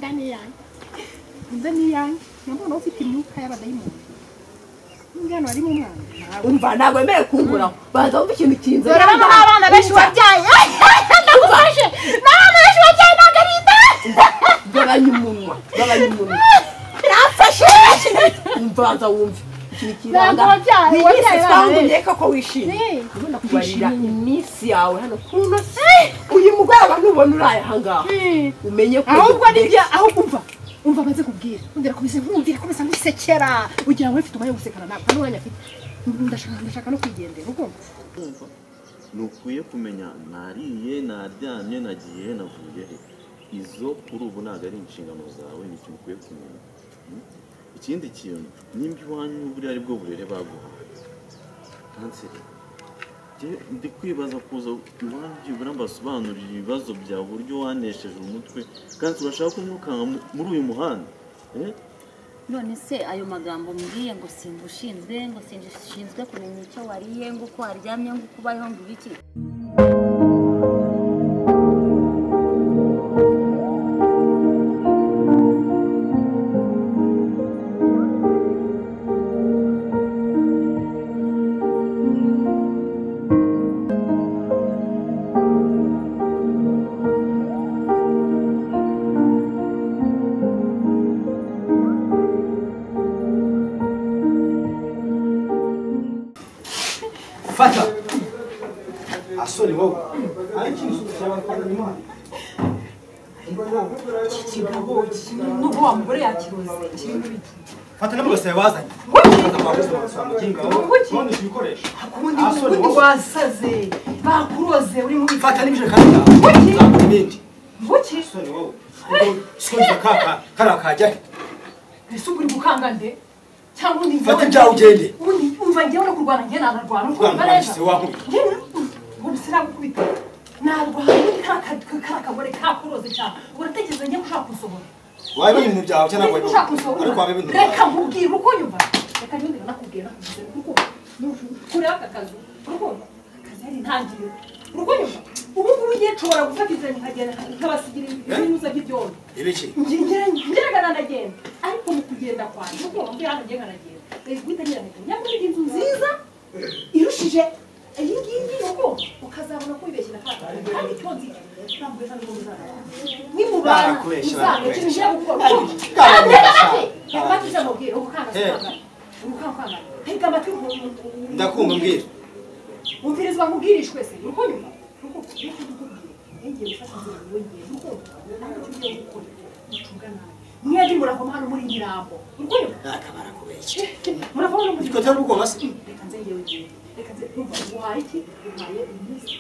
Inda ni yanjye. Inda ni yanjye. Nabona ufite imyuka y'abadayimoni. Ingano ari mu mwana. Umva ntabwo wemerewe kunguraho. Baza wumva ikintu kinze. Dore bano abana benshi wabyaye. Ndagufashe. N'abana benshi wabyaye ntabwo ari inda. Gabanya umunwa. Gabanya umunwa. Nafashe. Umva wumve. Ikintu kiranga. Wabyaye ko wishimye. Ubona kubarira iminsi yawe hano kuno. Uyu mugoroba nubona uraye ahangaha. Umenye ko ahubwo nibyo aho umva. Umva baze kubwira. Undira komeza nkumvira komeza ngusekera. Ugira ngo ufite umwanya wo gusekana ntabwo nta mwanya afite. Ndashaka no kwigendera ukumva. Umva. Nukwiye kumenya nariye, naryamye, nagiye, navuye he. Izo kuri ubu ntabwo ari inshingano zawe, ni ikintu ukwiye kumenya. Ikindi kintu, nimba iwanyu buriya ari bwo burere baguhaye. Kanseri. Ndi kwibaza kuza iwanyu byibura mbasobanurira ibibazo byawe uburyo wanesheje umutwe kandi urashaka kumwukanga muri uyu muhanda. None se ayo magambo mbwiye ngo singushinzwe, ngo sinshinzwe kumenya icyo wariye, ngo uko waryamye, ngo uko ubayeho, ngo ibiki. Fata. Asoni wowe. Iki nubwo wa mugore yakiroze kiri muri iki. Fata n'amagasa yabazanye. Ubundi wasaze bakuroze uri muri Fata n'ibijerekani byawe. Ibindi. Buki? Asoni wowe. Sikoje kaka karakajya. Ese uri gukanga nde? Cyangwa undi Fata ibyawe ugende. Undi umva ngewe no kurwana nge nanarwana ukumva neza. Se wankubita. Ubu sinagukubita. Narwana kaka kagore kakuroze cyane. Uratekereza nge ushaka kunsohora. Wabe ibintu byawe cyangwa ntabwo ushaka kunsohora. Ariko wabe ibintu. Reka nkubwire uko nyumva. Reka nyumvira nakubwira kuko kuri aka kazi urukumva akazi ari intangiriro. Urukumva ubu ngubu ngiye nshobora gufata inzira nkagenda nkabasigira ibinyuza by'ibyondo. Ibiki? Ngeragana ndagenda ariko mu kugenda kwanjye uko mvuye hano ngiye nkanagenda guhita ngira nyamara inzu nziza irushije iyi ngiyi uko ukazabona ko wibeshye na kaka kandi icyo nzi ntabwo ejo nibwo muzabana nimubana uzabona ikintu ngiye gukora ndakumva mbwira umvirizwa nkubwirishwe se urukunyumva ngiye gufata inzira wongeye urukumva nawe icyo ugiye gukora ucunga nabi mwebwe muravoma hano muri Nyamirambo urukunyumva nakabara kubeshya muravoma hano muri Ikote y'ubwoba se reka nze ngewe ngewe reka nze umva nguhaye iki nguhaye iminsi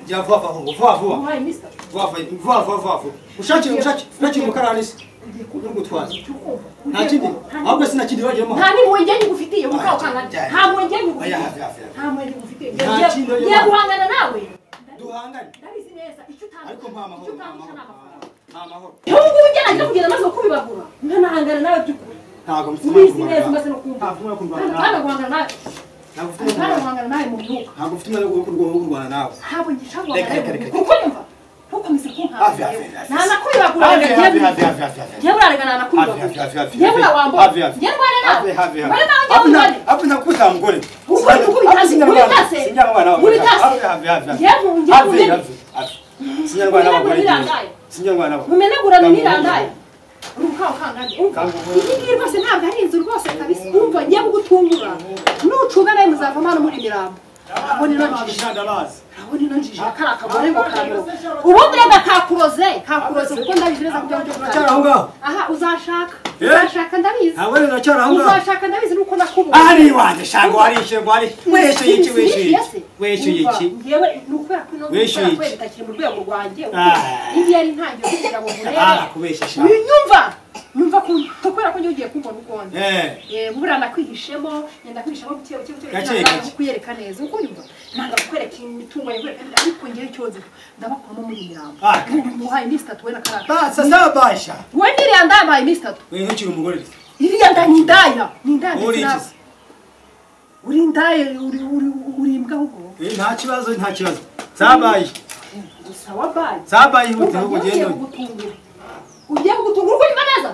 jya vuba vuba vuba vuba nguhaye iminsi itatu vuba vuba vuba vuba vuba ushakire ushakire umukarani se ntugutwaze nta kindi ahubwo sinakindi bagiramo nta n'impuhwe ngufitiye mukawukangana nta mpuhwe ngufitiye nta mpuhwe ngufitiye ngiye guhangana nawe duhangane ndabizi neza icyo utanga ariko mpa amahoro mpa amahoro ubu ngubu ngerageza kugenda maze kubibagura nkanahangana nawe by'ukuri ntabwo ubizi neza umaze no kumva ntabwo guhangana nawe ntabwo guhangana nawe mu myuka ntabwo ufite umwanya wo kurwana nawe ntabwo ngishaka guhangana nawe kuko nyumva ntukomeze kunkanga ntanakubibagura ngewe urarega ntanakubibagura ngewe urawambona ngewe ndwane nawe ndwane nawe ngewe ndwane hafi ntakubita mugore mumenagurane n'irandaye iyi ngiyi rwose ntabwo ari inzu rwose kabisa umva ngiye kugutungura nucunga nawe muzavamo hano muri Mirambo urabona ino njiji kari akagore ngo kamuroze ubundi reka kakuroze kakuroze kuko ndabizi neza kugira ngo uracyari ngaho aha uzashaka uzashaka ndabizi ntabwo uracyari aho ngaho uzashaka ndabizi nuko nakubonye ahari iwanjye shanga warishe ngo wishyuye iki wishyuye iki wishyuye iki ngewe ni ukubera ko ino nzu itakiri mu rwego rwanjye iyi yari intangiriro kugira ngo nkurebe arakubeshya shanga nyumva nyumva kubera ko ngiye ugiye kumbona ukundi buriya nakwihishemo ngenda kwihishamo buke buke buke nanga kukwereka neza uko nyumva nanga kukwereka imitungo yakwereka ariko ngewe icyo nzi ndabakuramo muri Mirambo muhaye iminsi itatu we na karaka basa sabasha we niriya ndambaye iminsi itatu we ntukiri umugore iriya nda ni indaya ni indaya ndetse nawe uri indaya uri imbwa ahubwo nta kibazo nta kibazo sabaye gusa wabaye sabaye ihute ahubwo ugende gutungura Ugiye kugutungura uko nyuma neza.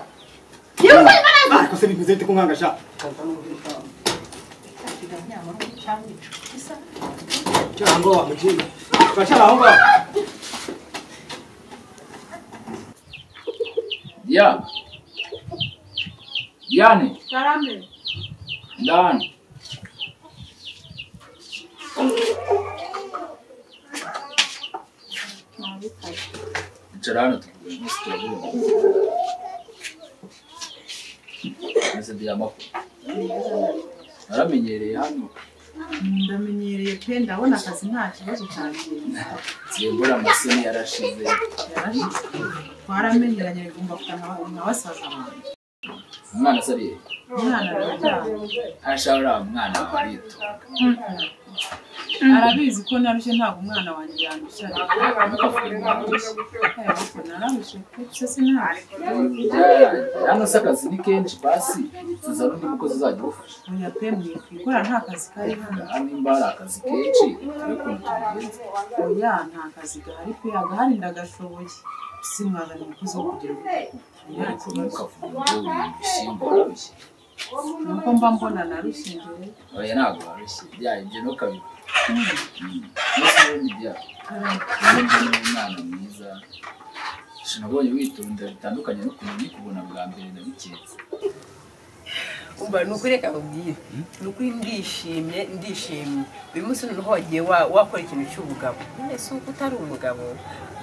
Ugiye kunyumva neza. Ariko se bimeze bite kunkanga sha? Cyangwa wa mujinga. Bashara aho ngaho. Ya. Diane. Karame. Ndani. Icara hano tuvuge umunsi turavuga. Ese Diamako. Naramenyereye hano. Ndamenyereye pe ndabona akazi nta kibazo cyane. Simbura amasoni yarashize. Twaramenyeranye bigomba kutanga basaza banjye. Umwana asariye. Umwana araryamye. Ashobora umwana warito. Arabizi ko narushye ntabwo umwana wanjye yandushya. Nararushye pe sinarushye. Hano se akazi ni kenshi basi tuzana undi mukozi uzajya ugufasha. Oya pe mwikora nta kazi kari hano. Nimba hari akazi kenshi turi ukuntu tubigenza. Oya nta kazi gahari pe agahari ndagashoboye. Simwazana umukozi wo kugira ngo ariko ntukavuge ngo ibishyimbo wararushye. Nuko mba mbona narushye njyewe. Oya ntabwo warushye bya ibyo ntukabivuge. Mbese ubundi bya ni umwana mwiza. Sinabonye witonda bitandukanye no kumenya kubona bwa mbere ndabiketse. Umva nukuri reka nkubwire. Nukuri ndishimye ndishimye. Uyu munsi noneho wagiye wakora ikintu cy'ubugabo. None se uko utari umugabo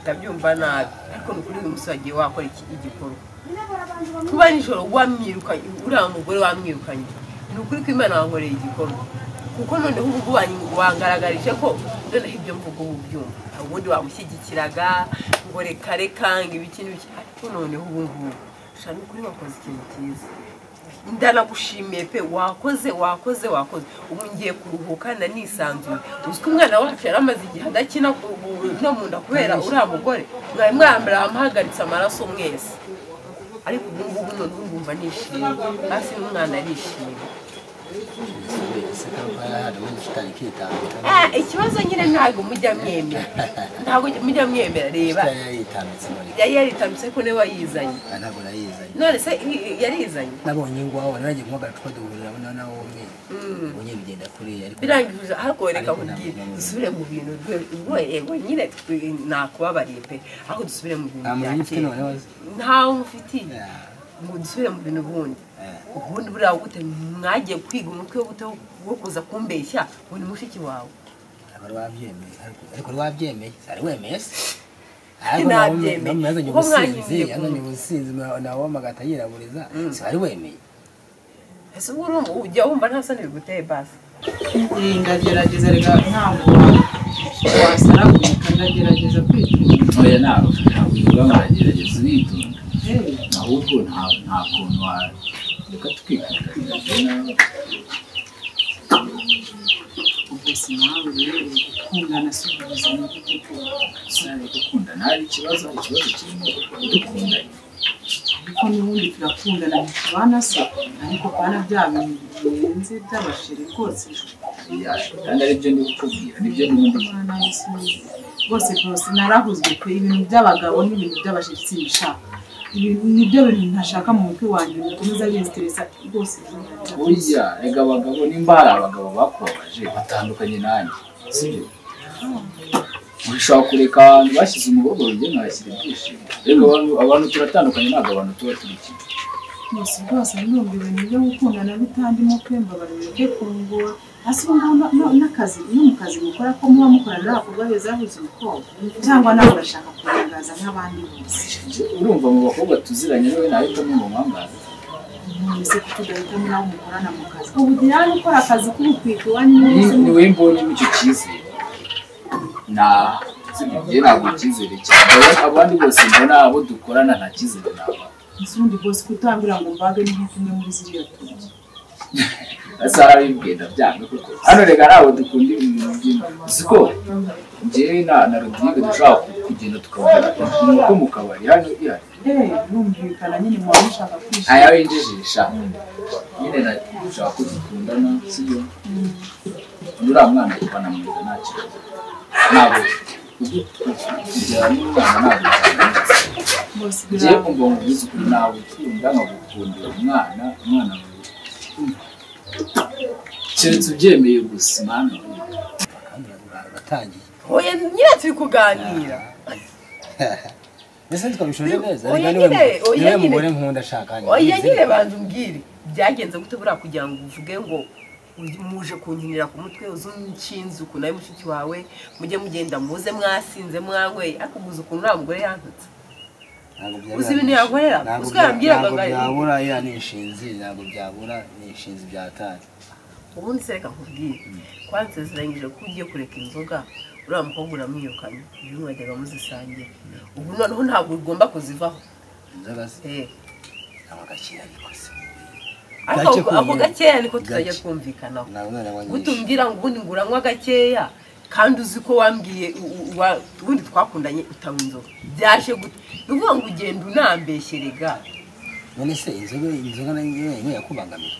utabyumva nabi. Ariko nukuri uyu munsi wagiye wakora igikorwa. Kuba nijoro wamwirukanye uriya mugore wamwirukanye. Nukuri ko Imana wankoreye igikorwa. Kuko noneho ubu wangaragarije ko noneho ibyo mvuga ubu byumva. Ubundi wamushyigikiraga ngo reka reka ngo ibiki n'ibiki ariko noneho ubu ngubu sha nukuri wakoze ikintu cyiza. Ndanagushimiye pe wakoze wakoze wakoze. Ubu ngiye kuruhuka nanisanzuye. Uzi ko umwana wacu yari amaze igihe adakina no mu nda kubera uriya mugore. Mwari mwambara amuhagaritse amaraso mwese. Ariko ubu ngubu noneho ndumva nishimye. Hasi n'umwana arishimye. Ikibazo nyine ntabwo mujya mwemera. Ntabwo mujya mwemera reba. Yari yaritambitse ko niwe wayizanye. Ntabwo nayizanye. None se yarizanye? Nabonye ingwaho naragiye kunywa agacupa duhurira nawe umwe. Ubonye bigenda kuriya ariko birangije ariko reka nkubwire dusubire mu bintu rwe yego nyine nakubabariye pe aho dusubire mu bintu bya kera. Ntawe mufitiye. Ngo dusubire mu bintu bundi. Ubundi buriya gute mwagiye kwiga umutwe wo kuza kumbeshya ngo ni mushiki wawe. Wari wabyemeye ariko wabyemeye ari wemeye se. Nabyemeye. Kuko yazanye ubusinzi nawe amagata yiraburiza si wari wemeye. Ese ubwo urumva ujya wumva nta soni biguteye basi. Ndagerageza reka ntabwo wasaragurika ndagerageza kwitonda. Oya ntabwo uvuga ngo uragerageza uritonda. Ahubwo nta kuntu reka twikundana. Ubwo sinawe rero gukundana si ubuzima bw'uko sinari gukundana hari ikibazo kirimo dukundanye. Kuko n'ubundi turakundana ntitubana se ariko pana bya bintu birenze by'abasheri rwose. Kandi aribyo ndi kukubwira nibyo n'ubundi rwose rwose narahuzwe pe ibintu by'abagabo n'ibintu by'abasheri simbishaka. Nibyo bintu ntashaka mu mutwe wanjye bikomeza binstressa rwose. Oya rega abagabo nimba hari abagabo bakubabaje batandukanye nanjye sibyo? Ushobora kureka abantu bashyize umubabaro njye nkashyira ibyishimo. Rega abantu turatandukanye ntabwo abantu tuba turi kimwe. Rwose rwose ndumva ibintu byo gukundana bitandimo pe mbabarira pe kungora. Ese ubu ngubu n'akazi no mu kazi mukora ko muba mukorana n'abakobwa beza bahuza umukobwa cyangwa nawe urashaka kurangaza nk'abandi bose. Urumva mu bakobwa tuziranye niwe nahitamo ngo nkangaze. None se kuki udahitamo nawe mukorana mu kazi? Ubu Diane ukora akazi k'ubukwiko iwanyu mwese niwe mbonyemo icyo cyizere. Njye ntabwo icyizere cyane abandi bose mbona abo dukorana nta cyizere naba. Ese ubundi rwose kutambwira ngo mbage ni nko kumwe muri ziriya tuzi. Ese arabibwira byanga kuko hano reka ntabwo dukunda ibintu byinshi. Siko njyewe na Rodrigue dushobora kugenda tukabona nuko mu kabari hano ihari. Birumvikana nyine muba mushaka kwishima. Aya winjijisha nyine dushaka ko dukundana sibyo? Uriya mwana tubana mu nda nta kibazo. Ntabwo kugira n'umwana ntabwo Rwose Ngiye kumva ngo ubizi ukuntu nagukunda, nkagukundira umwana wawe. Keretse ubyemeye gusa mwana. Kandi uratangiye. Oya nyine turi kuganira. Mbese twabishoje neza. Oya nyine, oya nyine. Mugore nkunda ashaka. Oya nyine banza umbwire. Byagenze gute buriya kugira ngo uvuge ngo muje kunkinira ku mutwe uzunkinze ukuntu ari mushiki wawe, mujye mugenda muze mwasinze mwanyweye, ariko uguze ukuntu uriya mugore yantutse. Uzi ibintu yankorera? Uzi ko yambwiraga ngo byabura iriya ni inshinzi, ntabwo byabura ni inshinzi byatari. Ubundi se reka nkubwire, kwansezeranyije ko ugiye kureka inzoga, uriya mukobwa uramwirukanye, ejo mwajyaga muzisangira. Ubu noneho ntabwo ugomba kuzivaho. Inzoga se? Ntabwo gakeya ariko se. Ariko ako gakeya niko tutajya twumvikanaho. Gutumbwira ngo ubundi ngo uranywa gakeya kandi uzi ko wambwiye ubundi twakundanye utanywa inzoga. Byaje gute? Ni ukuvuga ngo ugenda unambeshyerega. None se inzoga nayo yakubangamira?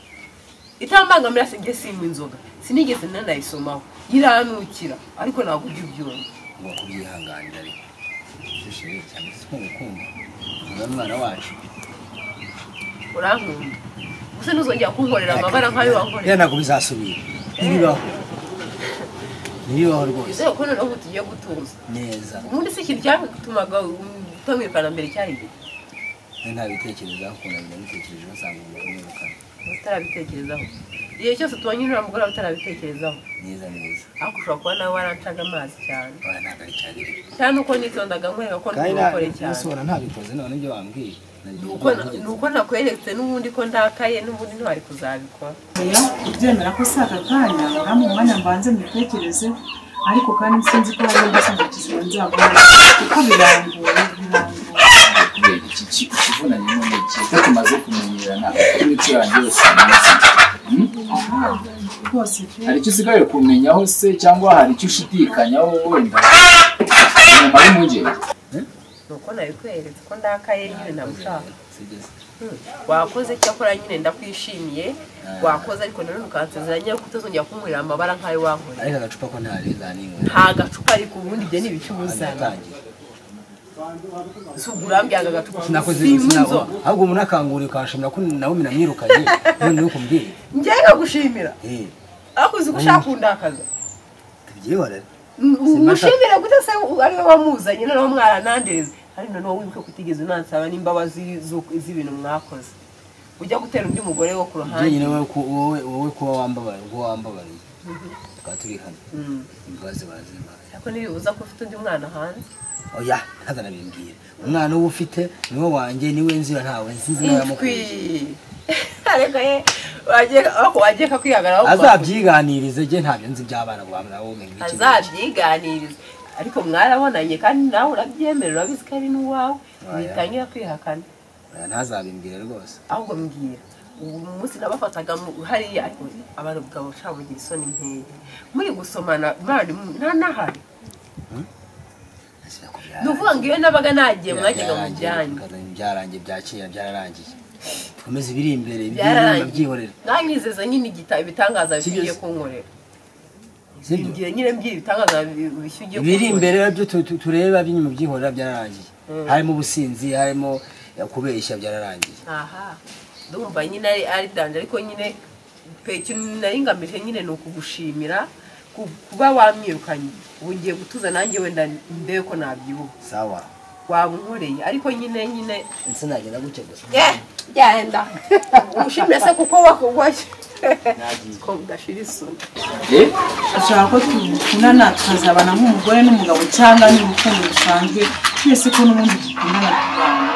Itambangamira se njye sinywa inzoga. Sinigeze nanayisomaho. Iranukira ariko ntabwo ujya ubyumva. Ugomba kubyihanganira ariko. Shishe cyane se ko ngukunda. Uri umwana wacu. Urankunda. Gusa ntuzongera kunkorera amabara nk'ayo wankorera. Ya ntabwo bizasubira. Ntibibaho. Ntibibaho rwose. Ese ko noneho tugiye gutuza. Neza. Ubundi se ikintu cyatumaga utamwirukana mbere cyari iki? Ntabitekerezaho ukuntu nabitekereje basanga umwirukana. Utarabitekerezaho. Igihe cyose tubonye uriya mugore utarabitekerezaho. Neza neza. Ariko ushobora kuba nawe warancaga amazi cyane. Oya ntabwo ari cyane. Cyane uko nitondaga nkwereka ko ndikore cyane. Kandi none ntabikoze none ibyo wambwiye. Nuko nakweretse n'ubundi ko ndakaye n'ubundi ntwari kuzabikora. Oya kubyemera ko si aka kanya urampa umwanya mbanze mbitekerezeho, ariko kandi sinzi ko hari igisubizo kizima nzabona kuko birangoye birangoye. Iki kivunanye none iki ko tumaze kumenyerana imico yanjye yose rwose pe. Hari icyo usigaye kumenyaho se cyangwa hari icyo ushidikanyaho wenda nyuma y'umugeni? Nuko nabikweretse ko ndakaye nyine ndamushaka. Wakoze cyakora nyine ndakwishimiye, wakoze ariko nanone ukansezeranya ko utazongera kunkorera amabara nk'ayo wankoreye. Ariko agacupa ko ntareza n'ingo. Nta gacupa ariko ubundi ibyo ni ibiki ubuzana. Sugurambyaga agacupa. Sinakoze ahubwo umuntu akangura ukashimira ko nawe minamwirukanye none nuko mbwiye. Njye ngagushimira. Ariko uzi ko ushaka kundakaza. Tubyihorere. Umushimira gute se ari we wamuzanye noneho mwaranandereza. Ari noneho wibuke kutigeze unansaba n'imbabazi z'ibintu mwakoze. Ujya gutera undi mugore wo ku ruhande. Njye nyine wowe kuba wambabariye, ubwo wambabariye. Tukaba turi hano. Imbabazi barazimpa. Ariko ntibibuza ko ufite undi mwana hanze. Oya, ntazanabimbwira. Umwana uba ufite niwe wanjye, niwe nzira ntawe nsinzi naramukuye. Ariko ye wagiye kakwihagararaho. Azabyiganirize je ntabyo nzi by'abana bwa wowe ngiki. Azabyiganirize. Ariko mwarabonanye kandi nawe urabyemera urabizi ko ari n'uwawe, witangira kwihakana. Oya ntazabimbwira rwose. Ahubwo mbwira. Ubu munsi nabafataga hariya ariko abagabo shabugira isoni nkeya. Muri gusomana bari nta nahari. Nuvuga ngo iyo nabaga nagiye mwajyaga mu byanyu. Byarangiye bya kera byararangiye. Twemeze ibiri imbere byihorera. Nanyizeza nyine ibitangaza bigiye kunkorera. Ngiye nyine mbwira ibitangaza bishyugiye. Ibiri imbere byo tureba by'inyuma byihorera byararangiye. Harimo ubusinzi, harimo kubeshya byararangiye. Aha. Ndumva nyine ari danje ariko nyine pe ikintu nari ngamije nyine ni ukugushimira kuba wamwirukanye. Ubu ngiye gutuza nanjye wenda ndebe ko nabyibuha. Sawa. Waba unkoreye ariko nyine nse nagenda gutya gusa. Genda. Ushimire se kuko wakugwaye. Ko mudashira isoni. Ashaka ko tukundana tukazabana nk'umugore n'umugabo cyangwa n'urukundo rusanzwe twese ko n'ubundi dukundana tubana.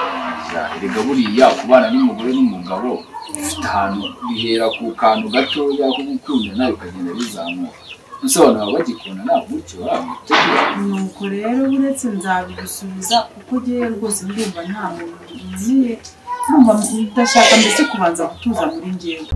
Erega buriya kubana n'umugore n'umugabo ufite ahantu bihera ku kantu gatoya ko gukundana bikagenda bizamuka. Nsobanura bagikundana gutyo bamutegura. Nuko rero uretse nzabigusubiza kuko ngewe rwose ndumva nta muntu nziye, ndumva ndashaka mbese kubanza gutuza muri njyewe.